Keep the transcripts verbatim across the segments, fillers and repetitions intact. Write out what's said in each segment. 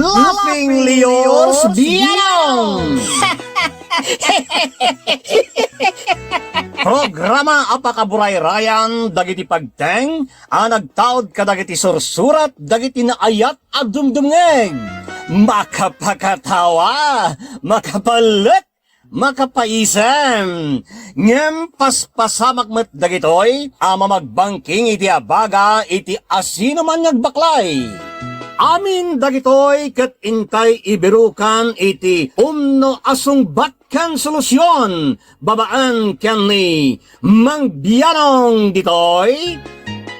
Laughing Leos Bianong! Programa a pakaburayrayan dagiti pagteng a nagtaud kadagiti sursurat dagiti naayat a dumdumngeg. Makapakatawa, makapalek, makapaisem. Ngem paspasamak met dagitoy a mamagbangking iti abaga iti asinoman nga agbaklay. Amin dagitoy ket intay ibirukan iti umno a sungbat ken solusion babaen ken ni Mang Bianong ditoy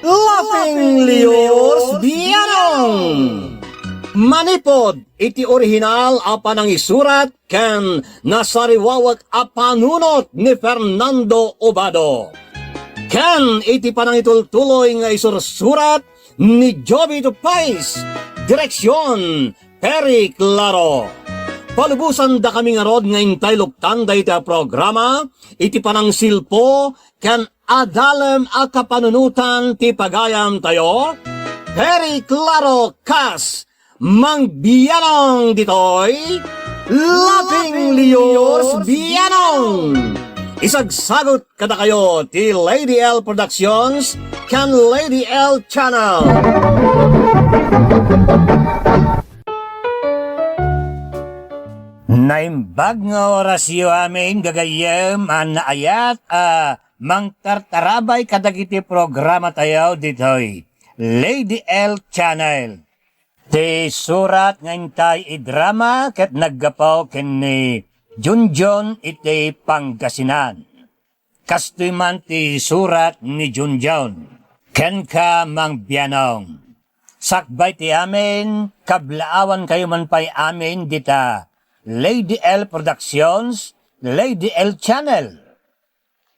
Laughing Leos Bianong. Manipod iti orihinal a panangisurat ken nasariwawek a panunot ni Fernando Obado, ken iti panangitultuloy nga isursurat ni Jovito Pais, direksion, Perry Claro. Palubosandakami ngarud nga intay luktan dayta a programa iti panangsilpo ken adalem a kapanunotan ti pagayamtayo. Perry Claro kas Mang Bianong ditoy, Laughing Leos Bianong. Isagsagut kadakayo ti Lady L Productions ken Lady L Channel. Naimbag nga orasyo amin, gagayyem, a naayat a mangtartarabay kadagiti programatayo ditoy Lady L Channel. Ti surat nga intay idrama ket naggapu ken ni Junjun iti Pangasinan. Kastoy man ti surat ni Junjun kenka, Mang Bianong. Sakbay ti amin, kablaawankayo man pay amin dita Lady L Productions, Lady L Channel.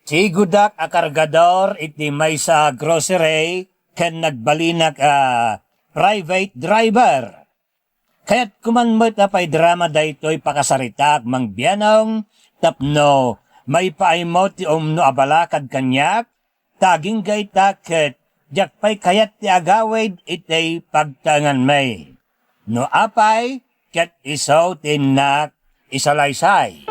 Sigudak a kargador iti maysa a grocery ken nagbalinak a private driver. Kayatko man met a paidrama daytoy pakasaritaak, Mang Bianong, tapno maipaaymo ti umno a balakad kaniak, ta agingga ita ket diak pay kayat ti agawid iti pagtaenganmi. No apay, ket isu ti innak isalaysay.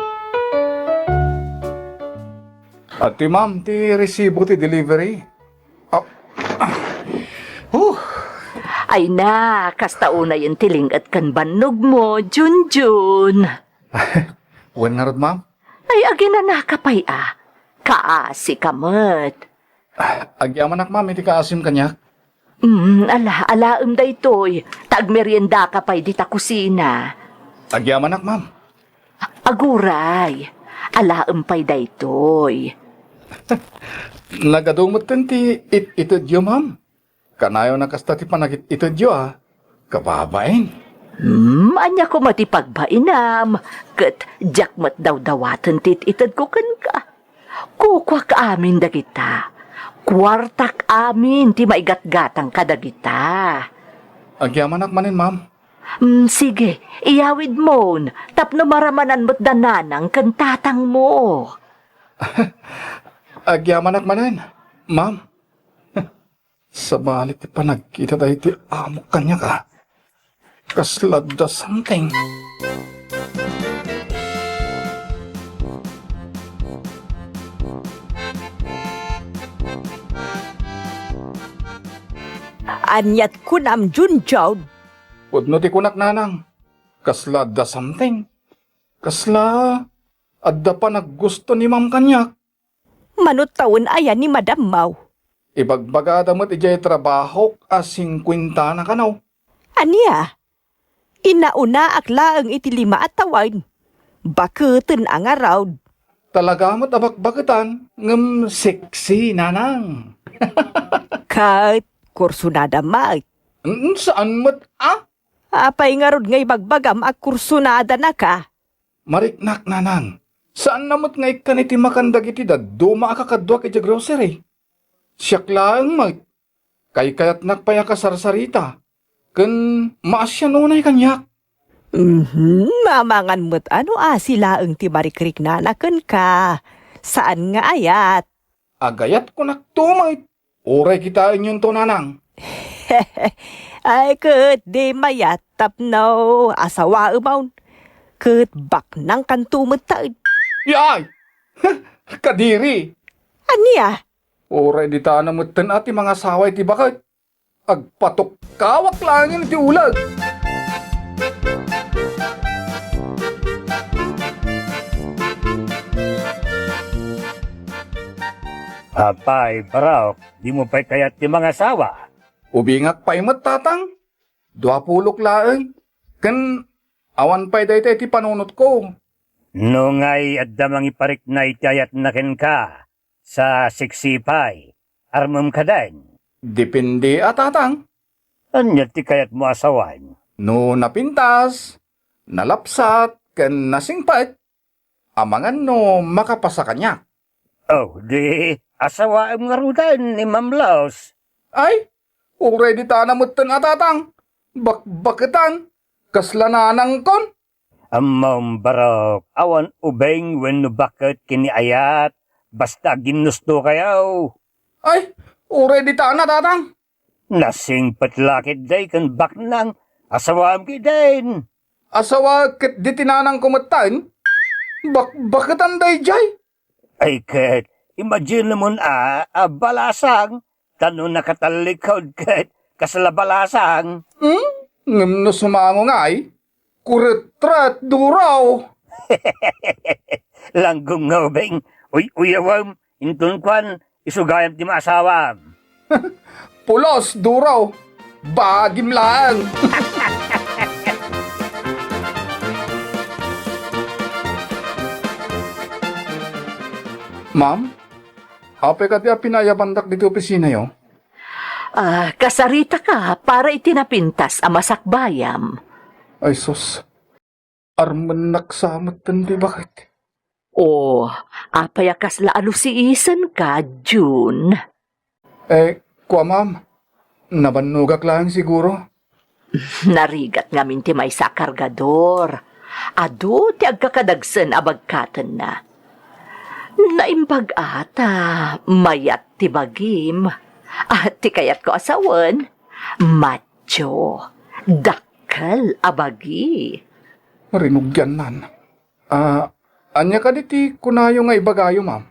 Ati, ma'am, ti resibo ti delivery. Ah. Huh. Ay na, kasta unayen ti ling-et ken bannogmo, Junjun. Wen ngarud, ma'am? Ay, aginanaka pay a. Kaasika met. Agyamanak, ma'am, iti kaasim kaniak. Mm, ala, alaem daytoy. Ta agmeriendaka pay dita kusina. Agyamanak, ma'am. Aguray, alaem pay daytoy. Nagadu metten ti it-itedyo, ma'am. Kanayon a kasta ti panagit-itedyo a kababain. Hmm, ania koma ti pagbainam, ket diak met dawdawaten ti it-itedko kenka. Kukuak amin dagita. Kuartak amin ti maigatgatang kadagita. Agyamanak manen, ma'am. Hmm, sige, iyawidmon, tapno maramanan met da nanang ken tatangmo. Agyamanak manen, ma'am. Sabali ti panagkita daytoy amok kaniak a. Kasla adda something. Aniat kunam, Junjun? Pudno ti kunak, nanang. Kasla adda something. Kasla adda panaggusto ni ma'am kaniak. Mano tawen aya ni madammo? Ibagbagada met idiay trabahok a singkuentana kano. Ania? Inaunaak laeng iti lima a tawen. Baketen a ngarud. Talaga met a bakbaketan, ngem sexy, nanang. Ket kursunada met. Mm, saan met a? Apay ngarud nga ibagbagam a kursunadanaka? Mariknak, nanang. Saanna met nga ikkan iti makan dagiti dadduma a kakaduak idiay grocery. Siak laeng met. Kaykayatnak pay a kasarsarita. Ken maasian unay kaniak. Mhm, amangan met a no asi laeng ti marikriknana kenka. Saan nga ayat? Agayat kunakto met. Uray kitaenyonto, nanang. Ay, ket di mayat tapno asawaem, ket baknangkanto metten. Yay! Kadiri! Ania? Uray dita na metten a ti mangasawa iti baket. Agpatukkawak laengen iti uleg. Apay, Barok, dimo pay kayat ti mangasawa? Ubingak pay met, tatang. Dua pulok laeng. Ken awan pay dayta iti panunotko. No ngay adda mangiparikna iti ayatna kenka, sa siksi pay, armem kaden? Depende a, tatang. Ania ti kayatmo a sawen? No napintas, nalapsat, ken nasingpet, amangan no makapasa kaniak. Oh, di asawaem ngaruden ni Ma'am Laus. Ay, uray dita na metten a, tatang. Bakbaketan. Kasla nanangkon. Ammom, Barok, awan ubing wenno baket ken ni ayat, basta aginnustokayo. Ay, uray dita na, tatang. Nasingpet la ketdi ken baknang, asawaem ketdin. Asawaek ketdi ti nanangko metten? Bakbaketan daydiay? Ay ket, imaginemon a, a balasang, ta no nakatallikud ket kasla balasang. Hmm? Ngem no sumango ngay, kuretret, duraw. Langgong nga ubing, uy-uyawem, inton kuan, isu gayam ti maasawam. Pulos, duraw, bagim laeng. Ma'am, apay kadi a pinaayabandak ditoy opisinayo? Ah, kasaritaka para iti napintas a masakbayam. Ay sus, armennak sa metten ti baket. O, apay a kasla alusiisenka, June? Eh, kua, ma'am, nabannogak laeng siguro. Narigat ngamin ti maysa a kargador. Adu ti agkakadagsen a bagkatenna. Naimbag a ta mayat ti bagim. Ah, ti kayatko a sawen, macho, dakkel a bagi. Rinugiannan. Ah, ania kadi ti kunayo nga ibagayo, ma'am?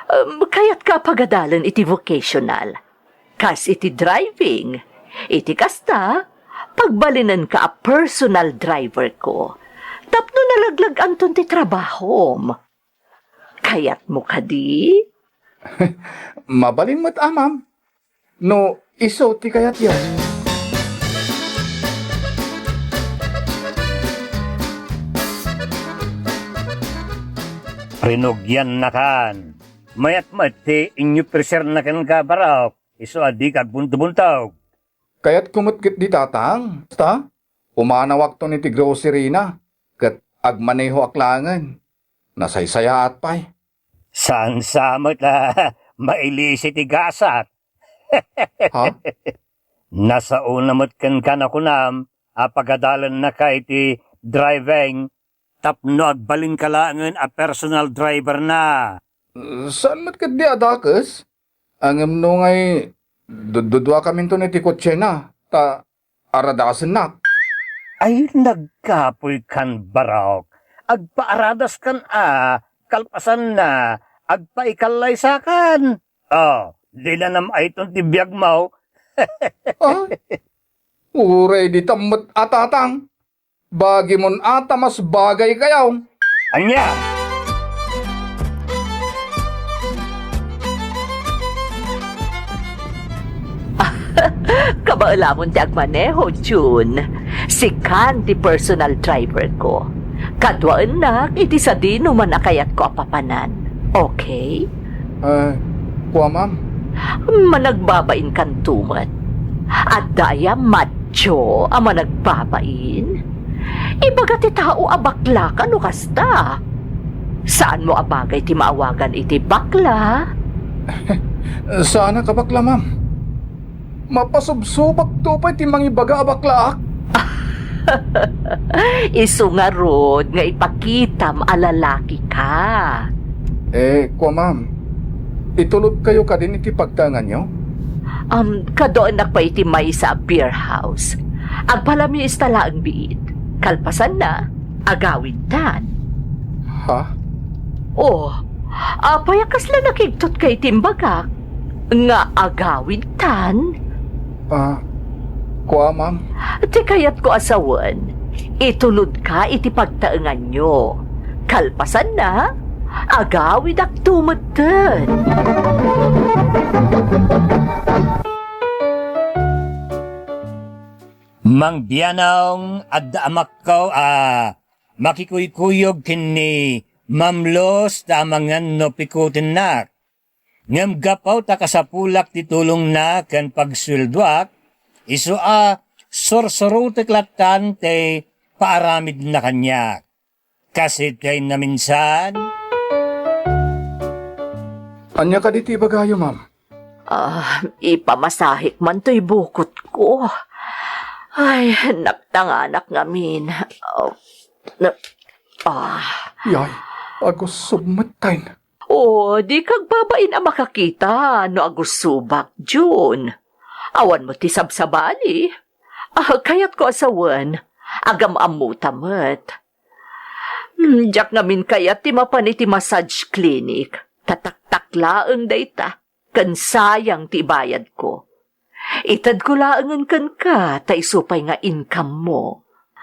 Um, kayatka a pagadalen iti vocational. Kas iti driving. Iti kasta, pagbalinenka a personal driver ko. Tapno nalaglag-anton ti trabahom. Kayatmo kadi? Mabalin met a, ma'am. No isu ti kayatyo. Rinugiannakan. Mayat met ti inyupriserna kenka, Barok, isu a dika agbuntobuntog. Kayatko met ketdi, tatang. Basta, pumanawakton iti grocery-na, ket agmanehoak laengen. Nasaysayaat pay. Saan sa met a mailisi ti gasat? Ha? Nasaona met kenka a kunam a pagadalennaka iti driving tapno agbalinka laengen a personal driver na. Saan met ketdi a dakes? Ngem no ngay, dudduduakaminton iti kotsena, ta aradasennak. Ay, nagkapuykan, Barok. Agpaaradaskan a, kalpasanna, agpaikallaysakan. Oh, dinanam ayton ti biagmo. Ah, uray ditam met a, tatang. Bagimon a ta mas bagaykayo. Ania? Kabaelamon ti agmaneho, June. Sikan ti personal driver ko. Kaduaennak iti sadinoman a kayatko a papanan. Okay? Eh, kua, ma'am? Managbabainkanto met. Adda aya macho a managbabain? Ibaga ti tao a baklaka no kasta. Saanmo a bagay ti maawagan iti bakla. Saanak a bakla, ma'am. Mapasubsubakto pay ti mangibaga a baklaak. Isu ngarud nga ipakitam a lalaki ka. Eh, kua, ma'am, itulodkayo kadin iti pagtaenganyo? Um, kaduaennak pay iti maysa a beer house. Agpalamiista laeng biit. Kalpasanna, agawidtan. Ha? Oh, apay a kasla nakigtot ka iti imbagak nga agawidtan? Ah, kua, ma'am. Ti kayatko a sawen, itulodka iti pagtaenganyo. Kalpasanna, agawidakto metten. Mang Bianong, adda amakko a makikuykuyog ken ni Ma'am Luz ta amangan no pikutennak. Ngem gapu ta kasapulak ti tulongna ken pagsueldoak, isu a sursurotek lattan ti paaramidna kaniak. Kasit ti naminsan. Ania kadi ti ibagayo, ma'am? Ah, ipamasahek man toy bukotko. Ay, nagtanganak ngamin. Ah, na-, ah. Yay, agussob metten. Oh, dika agbabain a makakita no agussobak, Jun. Awan met ti sabsabali. Ah, kayatko a sawen, agam-ammota met. Hmm, diak ngamin kayat ti mapan iti massage clinic. Tataktak laeng dayta, ken sayang ti ibayadko. Itedko laengen kenka, ta isu pay nga income mo.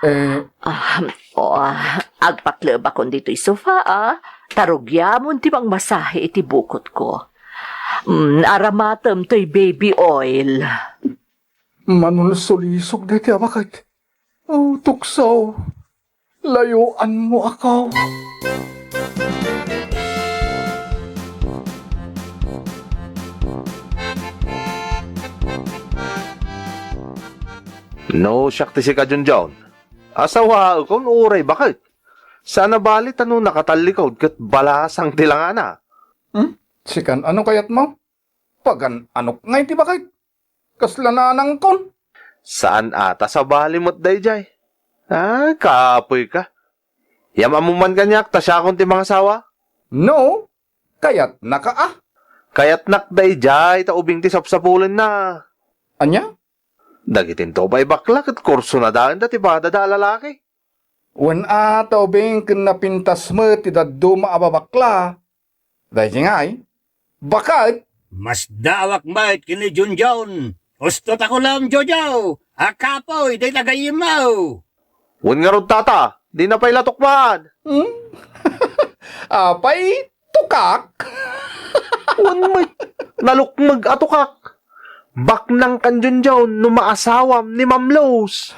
Eh. Ah, oh, ah, agpaklebakon ditoy sofa, ah. Ta rugiamon ti mangmasahe iti bukotko. Mm, aramatem toy baby oil. Manulsulisog daytoy a baket. Oh, tukso. Layoanmo ako. No, siak ti sika, Junjun. Asawaekon uray baket. Saan a bali ta no nakatallikod ket balasang ti langana. Hmm? Sikan, ano kayatmo? Pagan-anok ngay ti baket? Kasla nanangkon. Saan a ta sabali met daydiay. Ah, kapoy ka. Yam-ammom man kaniak ta siakon ti mangasawa? No, kayatnaka a. Kayatnak daydiay ta ubing ti sapsapulenna. Ania? Dagitinto pay bakla ket kurso na daenda ti padada a lalaki. Wen a, ta ubing ken napintas met ti dadduma a babakla. Daydi ngay, baket. Masdaawak met ken ni Junjun. Usto ta kulam, Jojo. A kapoy, dayta gayyemmo. Wen ngarud, tata, dina pay la tukmaan. Hmm? Apay, tukak? Wen met, nalukmeg a tukak. Baknang kan Junjun no maasawam ni Ma'am Luz.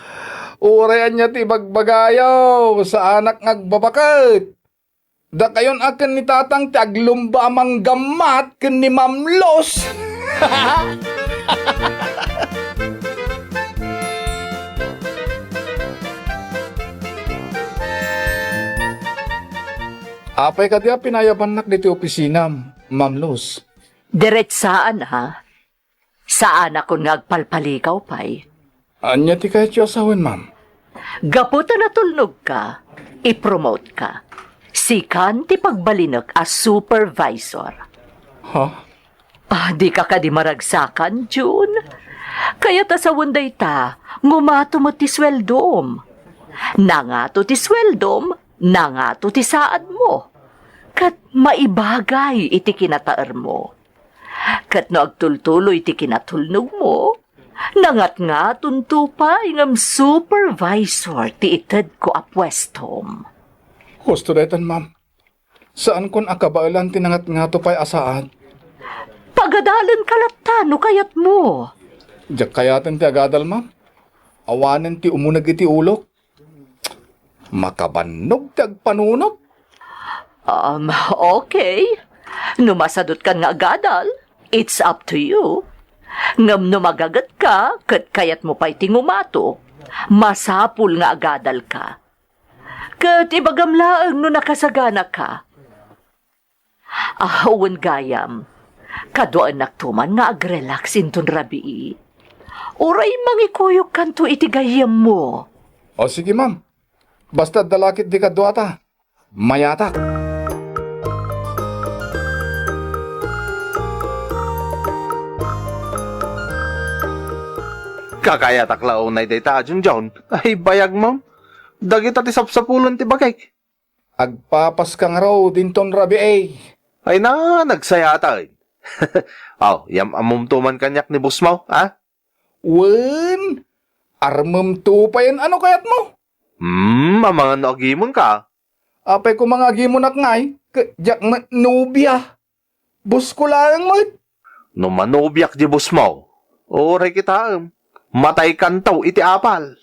Uray ania ti ibagbagayo, saanak nga agbabaket. Dakayon a ken ni Tatang ti aglumba a manggammat ken ni Ma'am Luz. Apay kadi a pinayabannak ditoy opisinam, Ma'am Luz? Diretsaan, ha? Saanakon nga agpalpaligaw pay. Ania ti kayatyo a sawen, ma'am? Gapu ta natulnogka, i-promote ka. Sikan ti pagbalinek a supervisor. Ha? Ah, dika kadi maragsakan, Jun? Kayat a sawen dayta, ngumato met ti sueldom. Nangato ti sueldom, nangato ti saadmo. Ket maibagay iti kinataermo. Ket no agtultuloy ti kinatulnogmo, nangatngatonto pay ngem supervisor ti itedko a puestom. Husto daytan, ma'am. Saankon a kabaelan ti nangatngato pay a saad. Pagadalenka latta no kayatmo. Diak kayaten ti agadal, ma'am. Awanen ti umuneg iti ulok. Makabannog ti agpanunot. Um, okay. No masadutkan nga agadal, it's up to you. Ngem no magagetka ket kayatmo pay ti ngumato, masapul nga agadalka. Ket ibagam laeng no nakasaganaka. Ah, wen gayam, kaduaennakto man nga agrelax inton rabii. Uray mangikuyogkanto iti gayyemmo. O, sige, ma'am. Basta adda la ketdi kaduata, mayatak. Kakayatak la unay dayta a Junjun. Ay, bayag, ma'am. Dagita ti sapsapulen ti bagik. Agpapaska ngarud inton rabii. Ay na, nagsayaat. Aw, yam-ammomto man kaniak ni boss mo, ha? Wen, armemto payen ano kayatmo? Hmm, amangan no agimonka. Apay koma nga agimonak ngay, ket diak met nobia. Boss ko laeng met. No manobiak di boss mo, uray kitaem, mataykanto iti apal.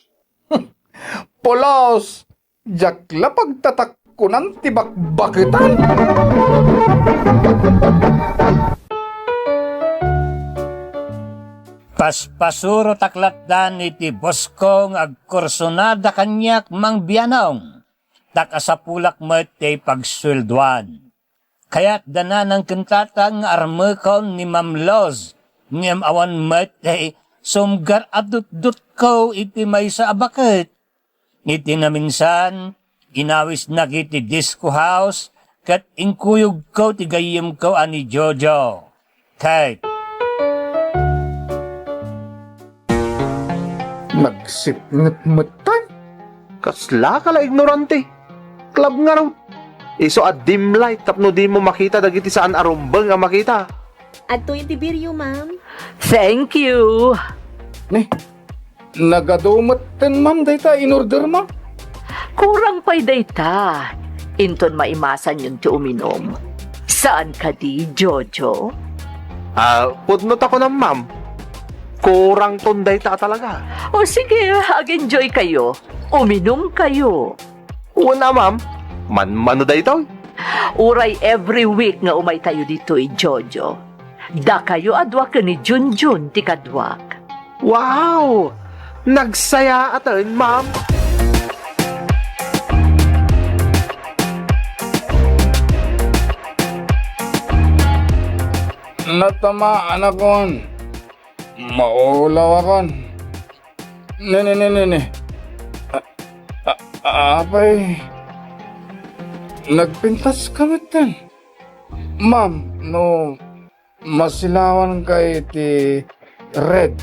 Pulos! Diak la pagtatakkunan ti bakbaketan. Paspasurotak lattan iti boss ko nga agkursunada kaniak, Mang Bianong, ta kasapulak met ti pagsueldoan. Kayatda nanang ken tatang nga armekon ni Ma'am Loz, ngem awan met ti sumgar a dutdotko iti maysa a baket. Iti naminsan, inawisnak iti disco house ket inkuyogko ti gayyemko a ni Jojo. Ket nagsipnget metten. Kasla ka la ignorante. Club ngarud. Isu a dim light tapno dimo makita dagiti saan a rumbeng a makita. Adtoyen ti biryo, ma'am. Thank you. Ni, nagadu metten, ma'am, dayta in-order mo? Kurang pay dayta. Inton maimasanyon ti uminum. Saan kadi, Jojo? Ah, pudno ta kunam, ma'am. Kurangton dayta a talaga. O sige, ag-enjoy kayo. Uminum kayo. Wen a, ma'am. Manmano daytoy? Uray every week nga umaytayo ditoy, Jojo. Dakayo a dua ken ni Junjun ti kaduak. Wow! Nagsayaaten, ma'am. Natamaan akon. Maulaw akon. Ne, ne, ne, ne, ne. A-, a-, apay, nagpintas ka metten. Ma'am, no masilawanka iti red,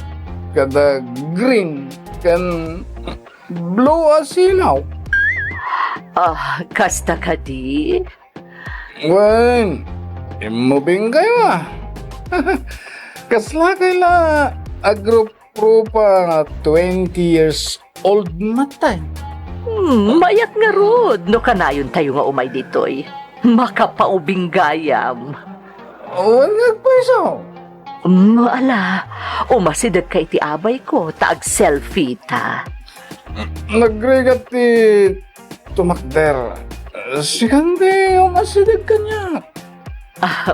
kada green, ken blue a silaw. Ah, kasta kadi? Wen, immubing kayo, ah. Kasla kay la a grupo pa nga twenty years old met. Hmm, mayat ngarud no kanayon tayo nga umay ditoy. Makapaubing gayam. Wen nga agpayso. Hmm, ala, umasideg ka iti abay ko, ta ag-selfie ta. Nagrigat ti tumakder. Sikan ti umasideg kaniak. Ah,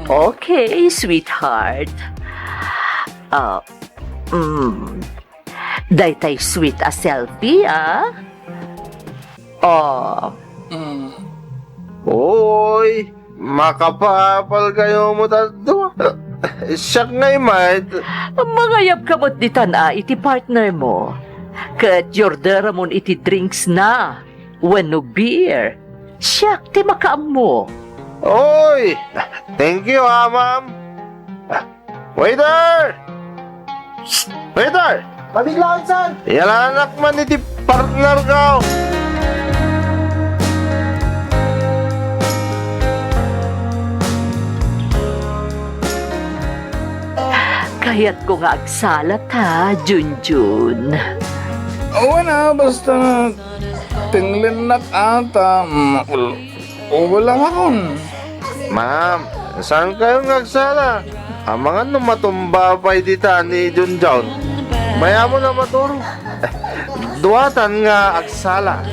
okay, sweetheart. Ah, mm. Daytay sweet a selfie, ah. Oh. Mm. Oy, makapaapal kayo mo tadua. Siak nga imat. Mangayab ka met ditan a iti partner mo. Ket yorderamon iti drinks na. Wenno beer. Siak ti makaammo. Oy! Thank you, ha, ma'am. Waiter! Psst! Waiter! Mabiglaan, sir! Yalanak man iti partner ko! Kayatko nga agsala ta, Junjun. Awan a, basta tenglennak ata, mm, ul-, ulang akon. Ma'am, saan kayo nga agsala? Amangan no matumba pay dita ni Junjun. Mayamon a maturog. Duatan nga agsala.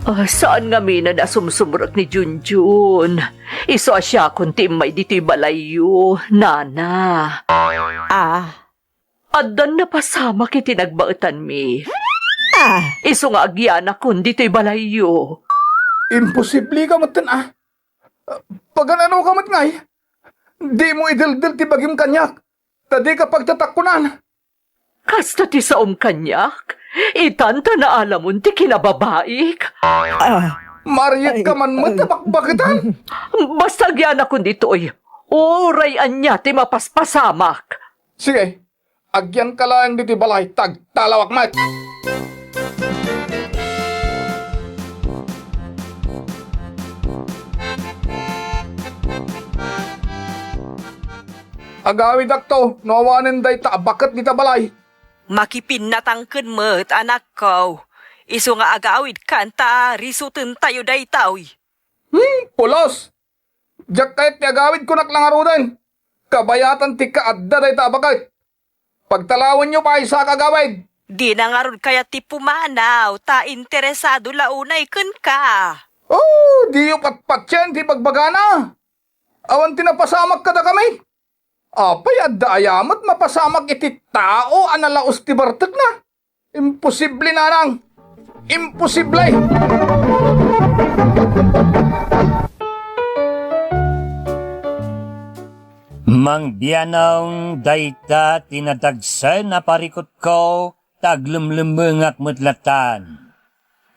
Ah, saan ngamin a sumsumrek ni Junjun? Isu a siakon ti immay ditoy balayyo, nana. Ah. Addan napasamak iti nagbaetanmi. Ah. Isu nga agyanakon ditoy balayyo. Imposible ka metten, ah. Pagan-ano ka met ngay? Dimo ideldel ti bagim kaniak, ta dika pagtatakkunan. Kasta ti saom kaniak, itan ta naalamon ti kinababaik. Ah, Maariak ka man met a bakbaketan. Basta agyanakon ditoy. Uray ania ti mapaspasamak. Sige, agyanka laeng ditoy balay ta agtalawak met. Agawidakto no awanen dayta a baket dita balay. Makipinnatangken met, anakko. Isu nga agawidkan ta risutentayo daytoy. Hmm, pulos! Diak kayat ti agawid, kunak la ngaruden. Kabayatan ti kaadda dayta a baket. Pagtalawenyo pay sa kagawid. Dina ngarud kayat ti pumanaw, ta interesado la unay kenka. Oh, diyo patpatien ti bagbagana. Awan ti napasamak kadakami. Apay, adda aya met mapasamak iti tao a nalaos ti bartekna? Imposible, nanang! Imposible! Mang Bianong, dayta ti nadagsen a parikutko, ta aglemlemmengak met latan.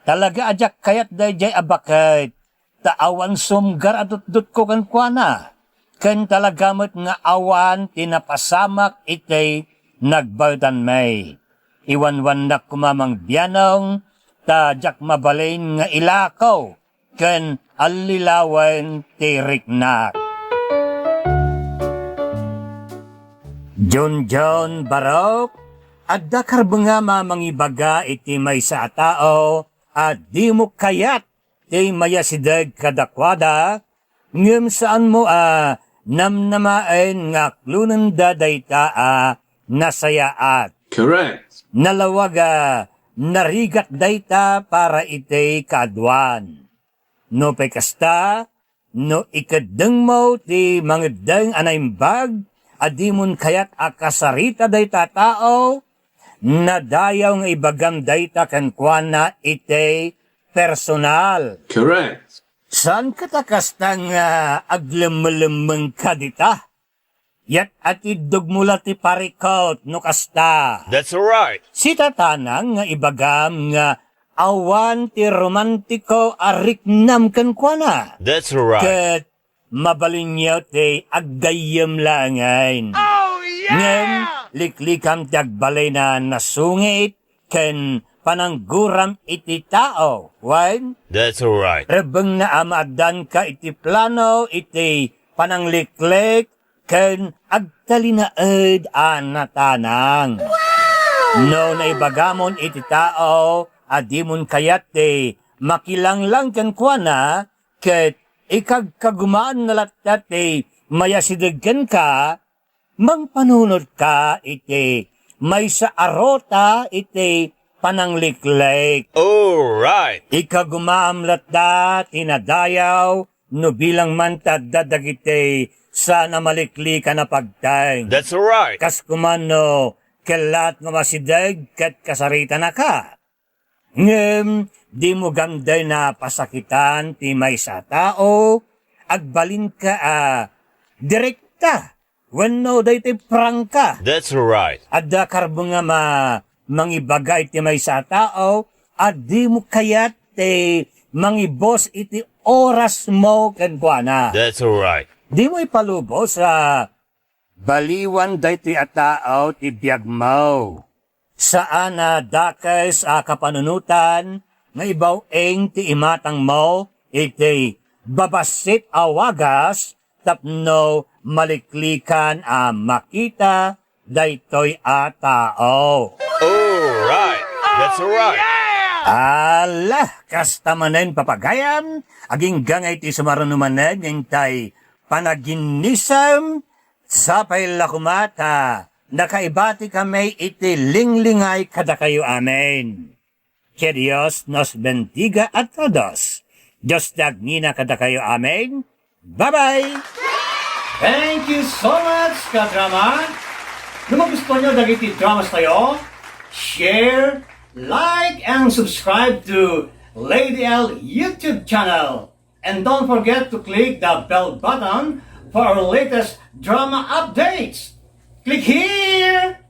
Talaga a diak kayat daydiay a baket, ta awan sumgar a dutdotko kenkuana, ken talaga met nga awan ti napasamak iti nagbaetanmi. Iwanwannak koma, Mang Bianong, ta diak mabalin nga ilako ken allilawen ti riknak. Junjun, barok, adda karbengam a mangibaga iti maysa a tao a dimo kayat ti mayasideg kadakuada, ngem saanmo a namnamaen nga aklonenda dayta a nasayaat. Correct. Nalawag a narigat dayta para iti kaaduan. Nupay kasta, no ikeddengmo ti mangeddeng a naimbag a dimon kayat a kasarita dayta a tao, nadayaw nga ibagam dayta kenkuana iti personal. Correct. Saan ket a kasta nga aglemmelemmengka dita? Yat atiddogmo la ti parikut no kasta. That's right. Sitatanang nga ibagam nga awan ti romantiko a riknam kenkuana. That's right. Ket mabalinyo ti aggayyem laengen. Oh, yeah! Ngem liklikam ti agbalin a nasungit ken panangguram iti tao, wen? That's right. Rebbengna a maaddanka iti plano iti panangliklik ken agtalinaed a natanang. Wow! No naibagamon iti tao a dimon kayat ti makilanglang kenkuana, ket ikagkagumaanna latta ti mayasideg kenka, mangpanunotka iti maysa a ruta iti panangliklik. Alright. Ikagumaam latta ti nadayaw no bilang man ti adda dagiti saan a maliklikan a pagteng. That's right. Kas koma no kellaat nga masideg ket kasaritanaka. Ngem dimo gamdayna pasakitan ti maysa a tao, agbalinka a direkta wenno daytoy prangka. That's right. Adda karbengam a mangibaga iti maysa a tao a dimo kayat ti mangibus iti orasmo kenkuana. That's right. Dimo ipalubos a baliwan daytoy a tao ti biagmo. Saan a dakes a kapanunotan nga ibaw-ing ti imatangmo iti babassit a wagas tapno maliklikan a makita daytoy a tao. Alright. That's right. Ala, kasta manen, papagayam, agingga nga iti sumaruno manen, intay panaginnisem, sapay la koma ta nakaibati kami iti linglingay kadakayo amin. Que Dios nos bendiga a todos. Dios ti agngina kadakayo amin. Bye-bye! Thank you so much, kadrama! No magustuhan nyo dagiti dramas tayo, share, like, and subscribe to Lady L YouTube channel. And don't forget to click the bell button for our latest drama updates. Click here!